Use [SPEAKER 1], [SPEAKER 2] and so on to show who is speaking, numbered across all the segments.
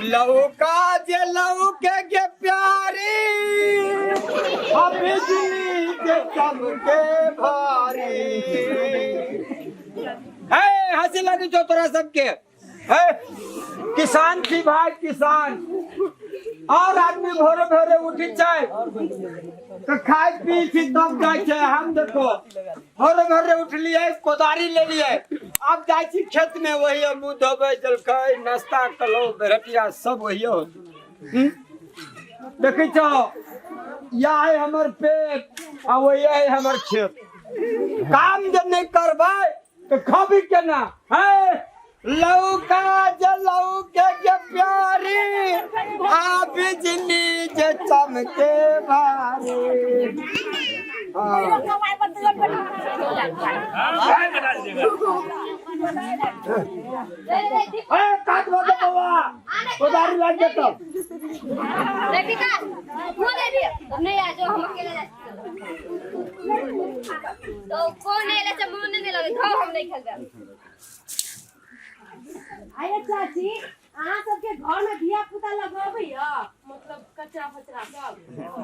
[SPEAKER 1] लौका जे लौके के प्यारी आ बिजली जे चमके भारी। हे हंसी लगी छौ तोरा सबके। हे किसान थी भाई किसान, और आदमी भोरे भोरे उठी छै तो खाय पी छी तब जाइ छै। हम देखो भोरे भोरे उठलिए, कोदारी ले लिए, अब जाइ छी खेत में, वही मुंह धोबै, जलखै नाश्ता कलो बेरटिया सब वही हो। देखै छौ या है हमर पेट आ वही है हमर खेत। काम जब नहीं करबै तो खाबी केना? है लौका जलौके के प्यारी आ बिजली जे चमके भारी। हाँ। ए, काट दे बउआ, कोदारी लाग जेतौ।
[SPEAKER 2] नहीं आ जाओ, हम अकेले जा। तो कौन है से मुंह नहीं लगे खाओ, हम नहीं खेलबे।
[SPEAKER 3] आये चाची, अहाँ सबके घर में धिया पुता लगबैया, मतलब कचरा फचरा सब?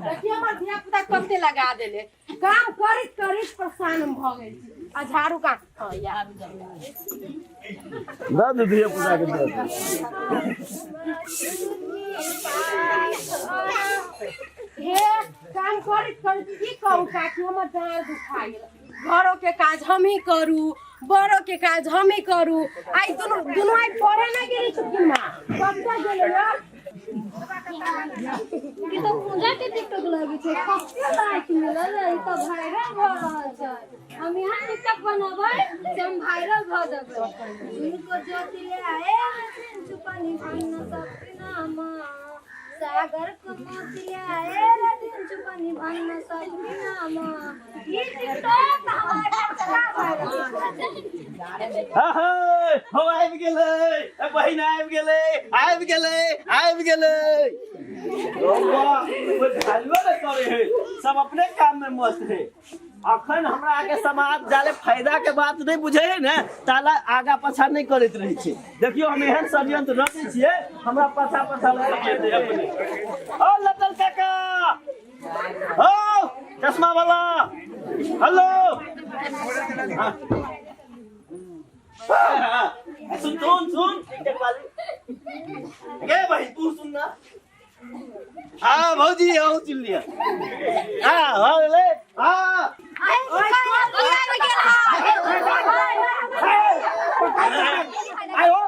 [SPEAKER 3] देखियो हमर धिया पुता कते लगा देले। काम करैत करैत परेशान हम भऽ गेल छी। आ झाड़ू का हाँ यार।
[SPEAKER 4] दऽ दे धिया पुता के दऽ दे।
[SPEAKER 3] हे काम करैत करैत की कहू काकी, हमर डाँड़ दुखा गेल। घरो के काज हमही करू, बड़ो के काज हमही करू। आइ दुनू दुनू आइ पढ़े नहि गेली छुट्टी में, कतऽ गेलै यार?
[SPEAKER 2] ई तो पूजा के टिकटॉक लगे छै, कते लाइक मिलल है, ई तो वायरल भऽ रहल छै। हम यहाँ टिकटॉक बनबै से हम वायरल भऽ जेबै। उनको ज्योति ले आए हसीन छुपनी भन्न सपनामा, सागर को मोती ले आए दिन छुपनी भन्न सपनामा। ई टिकटॉक हमारा चला वायरल।
[SPEAKER 4] हो आबि गेलै, ए बहिन आबि गेलै, आबि गेलै, आबि गेलै। रौआ, कोइ वैल्यूए नहि करै है, सब अपने काम में मस्त है। अखन हमरा आके समाज जाले फायदा के बात नहीं बुझे है ने, ताला आगा पाछा नहीं करैत रहै छै। देखियो हम एहन षड्यंत्र रचै छियै, हमरा पाछा पाछा लग जेतै अपने। ओ लतल काका, ओ चश्मा वाला, हेलो। हाँ। हाँ, सुन सुन सुन टिकटॉक वाली गे भाई, तू सुन ना। हाँ भौजी, अहूँ सुन लिअ। हाँ हाँ ले हाँ।
[SPEAKER 1] आयो,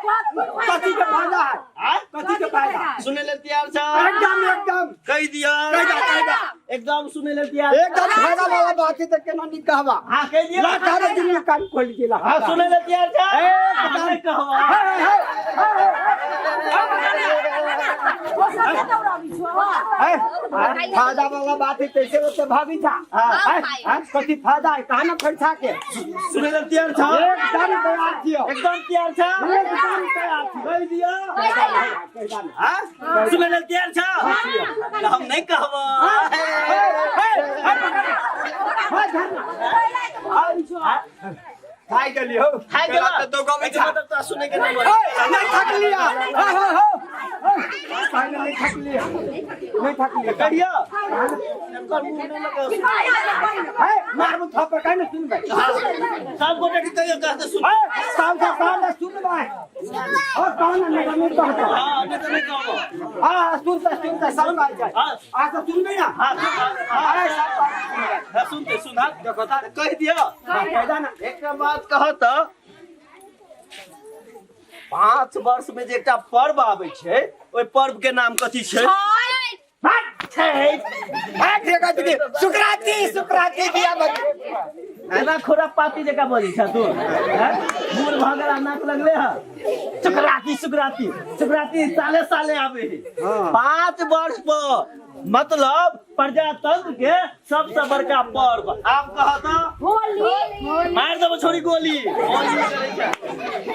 [SPEAKER 1] कथी के फायदा है?
[SPEAKER 4] हाँ?
[SPEAKER 1] कथी के फायदा?
[SPEAKER 4] सुनै लेल तैयार छ?
[SPEAKER 1] एकदम एकदम।
[SPEAKER 4] कहि दिअ।
[SPEAKER 1] कहि दे, कहि दे।
[SPEAKER 4] एकदम सुनै लेल तैयार।
[SPEAKER 1] एकदम फायदा वाला बात है, तो केना नहीं कहवा?
[SPEAKER 4] हाँ कहि दिअ।
[SPEAKER 1] ला तारे दिन में कान खोल के ला।
[SPEAKER 4] हाँ सुनै लेल तैयार छ?
[SPEAKER 1] एकदम।
[SPEAKER 4] नहि कहवा।
[SPEAKER 1] हे, हे, हे, हे, हे, फायदा वाला बात है कैसे होते भाभी था?
[SPEAKER 4] हाँ।
[SPEAKER 1] हे, हे, कथी फायदा है? कहाँ ना फैसा के
[SPEAKER 4] सुनै लेल तैयार छ?
[SPEAKER 1] एकदम तैयार छियो।
[SPEAKER 4] एकदम तैयार छ?
[SPEAKER 1] एकदम तैयार छियो।
[SPEAKER 4] कहि दिअ।
[SPEAKER 1] कहि दे।
[SPEAKER 4] हाँ सुनै लेल तैयार छ? तऽ हम नहि कहबो।
[SPEAKER 1] खाइ गेली हो।
[SPEAKER 4] खाइ गेला।
[SPEAKER 1] तो दो गबै छा।
[SPEAKER 4] मतलब तोरा सुनै के नहि
[SPEAKER 1] ए, नहीं थकलिया। हो हो हो, नहीं थकलिया, नहीं थकलिया।
[SPEAKER 4] कहियो एकर मुँह नहि लगै।
[SPEAKER 1] हे, मारबो थप्पड़, काहे न सुनबै?
[SPEAKER 4] सब गोटे के कहियो, कहते सुन।
[SPEAKER 1] ए, साल का साल सुनबै और कौन नहीं नहीं कहता।
[SPEAKER 4] हाँ नहीं तऽ नहि कहबो।
[SPEAKER 1] हाँ सुनते सुनते सब कह जाए।
[SPEAKER 4] हाँ।
[SPEAKER 1] आ तो सुनबे ना।
[SPEAKER 4] हाँ
[SPEAKER 1] हाँ सब सुनबै।
[SPEAKER 4] हाँ सुनते सुन। हाँ
[SPEAKER 1] देखो ता
[SPEAKER 4] कहि दिअ।
[SPEAKER 1] हाँ फायदा ना।
[SPEAKER 4] एकटा बात कह तऽ 5 वर्ष में जे एकटा पर्व आबै छै, ओहि पर्व के नाम कथी छै?
[SPEAKER 1] भाग भाग रे कथी? सुकराती, सुकराती दिया बत।
[SPEAKER 4] एना खोरा पाती जकाँ बजै छ तू, हैं? बूढ़ भऽ गेला, नाक लगले ह। सुकराती सुकराती सुकराती साले साले आबै है।
[SPEAKER 1] हाँ।
[SPEAKER 4] 5 वर्ष पर, मतलब प्रजातंत्र के सबसे बड़का पर्व। आब कह तऽ।
[SPEAKER 3] होली।
[SPEAKER 4] मार देबो छोरी गोली। होली करै छै,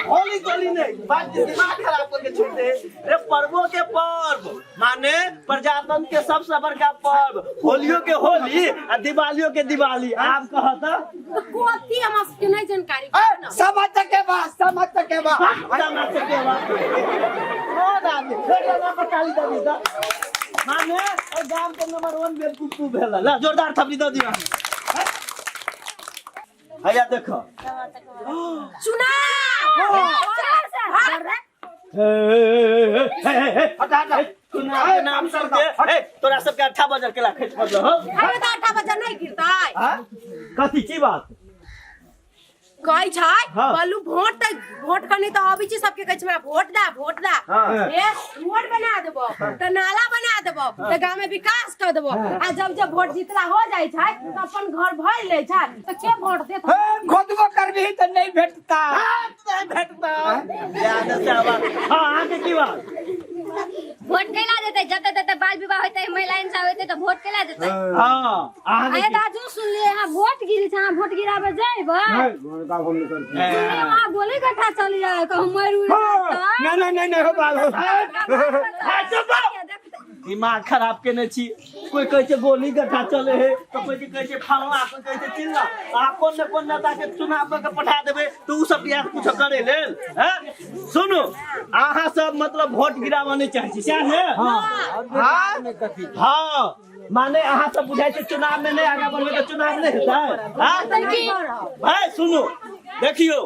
[SPEAKER 4] होली गोली नहीं, बात के दिमाग खराब करके छोड़ दे रे। पर्वो के पर्व माने प्रजातंत्र के सबसे बड़का पर्व, होलियो के होली आ दिवालियो के दिवाली। आब कह तऽ।
[SPEAKER 3] तऽ कथी? हमरा सबके नहि जानकारी।
[SPEAKER 1] ए, समझ के बा, समझ के बा।
[SPEAKER 4] समझ के बा। वन आदमी एकरा नाम पर ताली दऽ दियौ तऽ माने ओहि गाम के नंबर वन बेवकूफ तू भेल ला जोरदार थपड़ी दऽ दियौ हैया देख
[SPEAKER 3] चुनाव
[SPEAKER 4] चुनाव के नाम सुन के हे तोरा सबके अट्ठा बजर के ला खैस पड़ल हो
[SPEAKER 3] अरे तऽ आठा बजे नहीं गिरतै
[SPEAKER 4] हाँ? कथी की बात
[SPEAKER 3] कहै छै
[SPEAKER 4] हाँ।
[SPEAKER 3] बोलू वोट तऽ वोट कनी तऽ अबै छै सबके कहै छै हमरा वोट दा वोट दा
[SPEAKER 4] हाँ।
[SPEAKER 3] ए रोड बना देबो तऽ नाला बना देबो तऽ गाँव में विकास कर देबो आ जब जब वोट जीतला हो जाइ छै तऽ अपन घर भरि लै छै तऽ के वोट देत
[SPEAKER 1] हे, खोदबो करबिही तऽ नहि भेटता
[SPEAKER 4] नहीं भेटता याद से आवाज हाँ अहाँके की बात
[SPEAKER 2] वोट कैला देतै जते जते बाल विवाह होतै महिला हिंसा होतै तऽ वोट कैला देतै
[SPEAKER 4] हाँ अहाँके
[SPEAKER 2] अरे
[SPEAKER 4] की
[SPEAKER 2] दाजू सुनलियै अहाँ वोट गिरी छै अहाँ वोट गिराबे जइबै सुनलियै वहाँ गोली गट्ठा चली जाय कहूँ मरि उरि
[SPEAKER 1] हाँ,
[SPEAKER 2] जायत
[SPEAKER 1] नहीं नहीं नहीं नहीं हो बाल हो
[SPEAKER 4] हाँ, चुप रहो। दिमाग खराब केने छी कोई कहै छै गोली गड्ढा चले है तो कोई कहै छै फलना कोई कहै छै चिल्ला आ कोन ने कोन नेता के चुनाव कऽ के पठा देबै तऽ उ सब बिहार कुछो करे लेल हैं सुनू अहाँ सब मतलब वोट गिराबऽ नहि चाहै छी सएह ने
[SPEAKER 1] हाँ
[SPEAKER 4] हाँ माने अहाँ सब बुझाइ छै चुनाव में नहि आगाँ बढ़बै तऽ चुनाव नहि हेतै हाँ? भाई सुनू देखियौ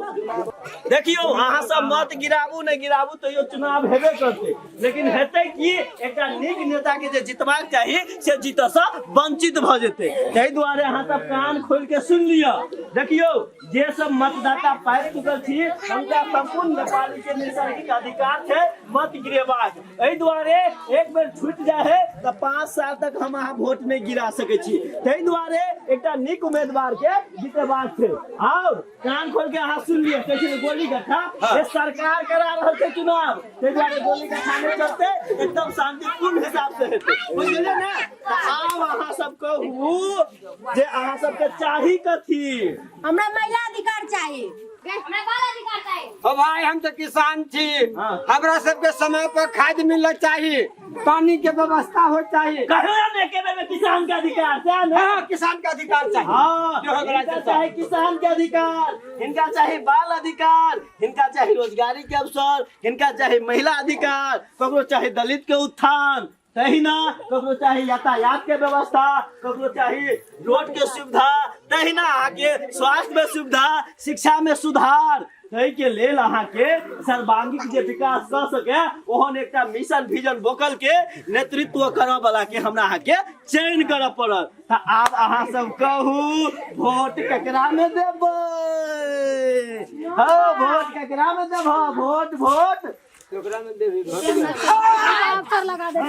[SPEAKER 4] देखियौ अहाँ सब मत गिराबू नहि गिराबू तैयो चुनाव हेबे करतै लेकिन हेतै की एकटा नीक नेता के जे जितबाक चाही से जीतसँ वंचित भऽ जेतै ताहि दुआरे अहाँ सब कान खोलि के सुनि लिअ देखियौ जे सब मतदाता पाबि चुकल छी हुनका सम्पूर्ण नेपाली के नैसर्गिक अधिकार छै मत गिरेबाक एहि दुआरे एक बेर छूटि जाइ है तऽ 5 साल तक हम अहाँ वोट नहि गिरा सकै छी ताहि दुआरे एकटा नीक उम्मीदवार के जितेबाक छै आओर कान खोल के अहाँ सुन लिअ कहै छै गोली गट्ठा ये सरकार करा रहल छै चुनाव ताहि दुआरे गोली गट्ठा नहि चलतै एकदम शांतिपूर्ण हिसाब से हेतै बुझलियै ने तऽ आब अहाँ सब कहू जे अहाँ सबके चाही कथी
[SPEAKER 3] हमरा महिला अधिकार चाही
[SPEAKER 2] हमरा बाल अधिकार चाही
[SPEAKER 1] हो भाई हम तो किसान छी
[SPEAKER 4] हाँ।
[SPEAKER 1] हमरा सबके समय पर खाद मिलना चाहिए पानी के व्यवस्था हो चाहिए
[SPEAKER 4] कहो ने के बेर में किसान के अधिकार सएह ने
[SPEAKER 1] हाँ किसान का अधिकार चाहिए
[SPEAKER 4] हाँ
[SPEAKER 1] जो होगला
[SPEAKER 4] हिनका
[SPEAKER 1] से
[SPEAKER 4] चाही किसान के अधिकार हिनका चाही बाल अधिकार हिनका चाही रोजगारी के अवसर हिनका चाही महिला अधिकार ककरो चाही दलित के उत्थान तहिना ककरो चाही यातायात के व्यवस्था ककरो चाही रोड के सुविधा तहिना अहाँके स्वास्थ्य में सुविधा शिक्षा में सुधार ताहि के लेल अहाँके सर्वांगीक जे विकास कऽ सके ओहन एकटा मिशन विजन बोकल के नेतृत्व करऽ वाला के हमरा अहाँके चयन करऽ पड़त तऽ आब अहाँ सब कहू वोट केकरा में देबै हँ वोट केकरा में देबह वोट वोट
[SPEAKER 2] अफसर लगा दे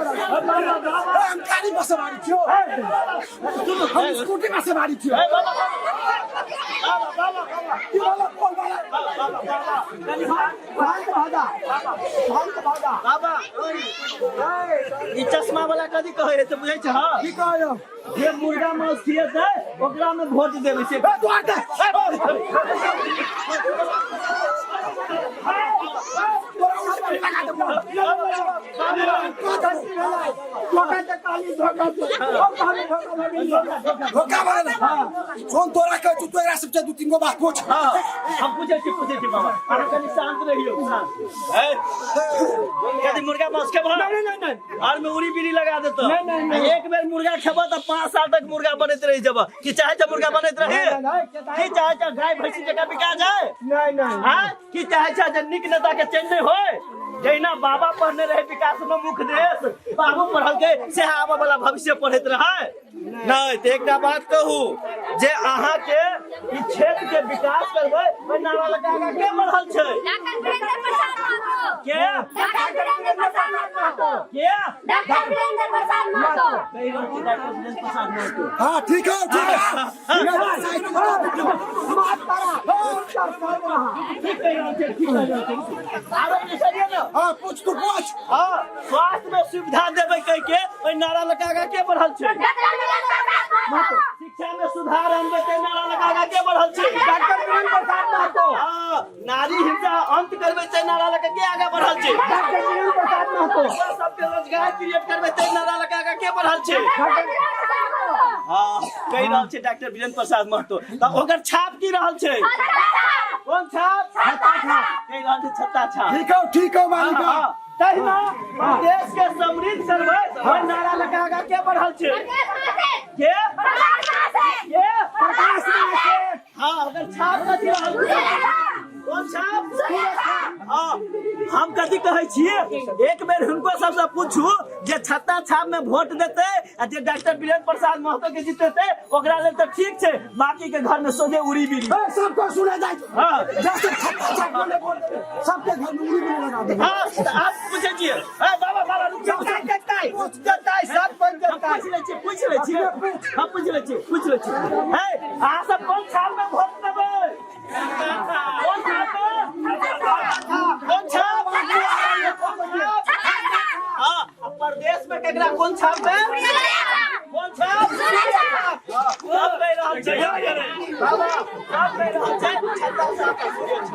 [SPEAKER 5] हम गाड़ी में सवारी थियो हम स्कूटी में सवारी थियो की वाला कौन वाला
[SPEAKER 1] भाग भागा भाग भागा
[SPEAKER 4] बाबा ई चश्मा वाला कथी कहै रहै से बुझै छ
[SPEAKER 1] की कहलो
[SPEAKER 4] जे मुर्गा मांस खिएतै ओकरा में वोट देबै से
[SPEAKER 5] ए द्वार दे तोरा उल्टी लगा दे
[SPEAKER 1] धोखा से कहली धोखा से हम कहली धोखा भऽ गेल
[SPEAKER 5] धोखा भऽ गेल सुन तोरा कहै छौ तू एकरा सबसे दू तीन गो बात पूछ
[SPEAKER 4] हाँ हम पूछै छी पूछै छी बाबा अहाँ कनि शांत रहियौ शांत ए यदि मुर्गा मांस खेबह
[SPEAKER 1] नहीं नहीं नहीं
[SPEAKER 4] आर में उड़ी बीड़ी लगा देतो
[SPEAKER 1] नहीं, नहीं, नहीं।
[SPEAKER 4] एक बेर मुर्गा खेबह तऽ 5 साल तक मुर्गा बनैत रहि जेबह की चाहे छै मुर्गा बनैत रही
[SPEAKER 1] नहीं, नहीं,
[SPEAKER 4] की चाहे छै गाय भैंसी जकाँ बिका जाए
[SPEAKER 1] नहीं नहीं
[SPEAKER 4] हाँ की चाहे छै जे नीक नेता के चयन नहीं होय जहिना बाबा पढ़ने रहे विकास में मुख्य देश बाबू पढ़लकै से आबऽ वाला भविष्य पढ़ैत रहै नहीं तऽ एकटा बात कहू जे अहाँ के ई क्षेत्र के विकास करबै ओहि नारा लगा आगाँ के बढ़ल छै
[SPEAKER 2] डॉक्टर वीरेंद्र प्रसाद महतो
[SPEAKER 4] के
[SPEAKER 2] डॉक्टर वीरेंद्र प्रसाद महतो
[SPEAKER 4] के
[SPEAKER 2] डॉक्टर वीरेंद्र प्रसाद महतो
[SPEAKER 4] कहि रहल छी डॉक्टर वीरेंद्र प्रसाद महतो
[SPEAKER 5] हाँ ठीक है ठीक है
[SPEAKER 1] मात तारा
[SPEAKER 4] ठीक कहि रहल छै, ठीक कहि रहल छै। आरो पूछलियै ने?
[SPEAKER 5] हाँ, पूछ, तू पूछ।
[SPEAKER 4] हाँ, स्वास्थ्य में सुविधा देबै कहि के ओहि नारा लगा के के बढ़ल छै? शिक्षा में सुधार अनबै ते नारा लगा के बढ़ल छै?
[SPEAKER 1] डॉक्टर वीरेंद्र प्रसाद महतो।
[SPEAKER 4] हाँ, नारी हिंसा अंत करबै ते नारा लगा के आगा बढ़ल छै?
[SPEAKER 1] डॉक्टर वीरेंद्र प्रसाद महतो।
[SPEAKER 4] युवा सबके रोजगार क्रिएट करबै ते नारा लगा के बढ़ल छै? हाँ, कहि रहल छै डॉक्टर वीरेंद्र प्रसाद महतो। तऽ ओकर छाप की रहल छै? कोन छाप कहि रहल छै? छत्ता छाप।
[SPEAKER 5] ठीक हो, ठीक हो मालिक।
[SPEAKER 4] हाँ, तहिना देश के समृद्ध करबै ओहि नारा लगा के के बढ़ल छै? के के?
[SPEAKER 1] प्रकाश महासेठ।
[SPEAKER 4] हाँ, ओकर छाप कथी रहल छै? कोन छाप? हाँ, हम कथी कहै छियै, एक बेर हुनको सबसँ पूछू जे छत्ता छाप में वोट देतै आ जे डॉक्टर वीरेंद्र प्रसाद महतो के जीतेतै ओकरा लेल तऽ ठीक छै, बाकी के घर में सोझे उड़ी बीड़ी।
[SPEAKER 5] ए, सबको सुना जाए।
[SPEAKER 4] हाँ।
[SPEAKER 5] जैसे छत्ता छाप बोले बोल देबे, सबके घर में उड़ी बिड़ी लगा देबे।
[SPEAKER 4] हाँ, तऽ आप पूछै छियै। ए बाबा, बाबा, रुक जाउ।
[SPEAKER 1] जताई जताई सब कोई
[SPEAKER 4] हम
[SPEAKER 1] जताई।
[SPEAKER 4] पूछ लै छियै, पूछ लै छियै, हम पूछ लै छियै, पूछ लै छियै। हे, अहाँ सब कोन छाप में वोट देबै? कोन छाप में? कोन छाप? हाँ, आ प्रदेश में केकरा कोन छाप में? कोन छाप? सब कहि रहल छै बाबा, सब कहि रहल छै छत्ता छाप के सूर्य छै।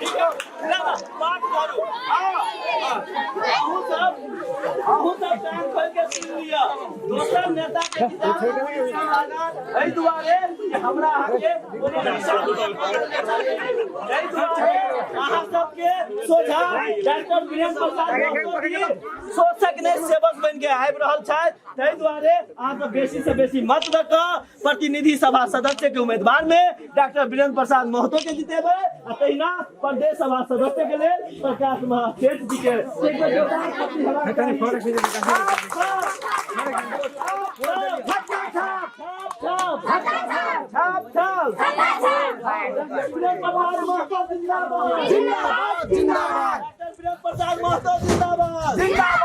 [SPEAKER 4] ठीक है, बाबा, बात करू। हाँ, हाँ। अहूँ सब कान खोल के सुनि लिअ। दोसर नेता के किताब एहि दुआरे जे हमरा अहाँके कोनो एहि दुआरे अहाँ सबके सोझा डॉक्टर वीरेंद्र प्रसाद महतो जी शोषक नहि सेवक बनि के आबि रहल छथि। ताहि दुआरे अहाँ सब बेसी से बेसी मत दऽ कऽ प्रतिनिधि सभा सदस्य के उम्मीदवार में डॉक्टर वीरेंद्र प्रसाद महतो के जितेबै आ तहिना प्रदेश सभा सदस्य के लेल प्रकाश महासेठ जी के एक बेर जोरदार ताली हेबाक चाही। छाप, छाप, छाप, छाप। डॉक्टर वीरेंद्र प्रसाद महतो जिंदाबाद,
[SPEAKER 5] जिंदाबाद, जिंदाबाद।
[SPEAKER 4] डॉक्टर वीरेंद्र प्रसाद महतो जिंदाबाद,
[SPEAKER 1] जिंदाबाद।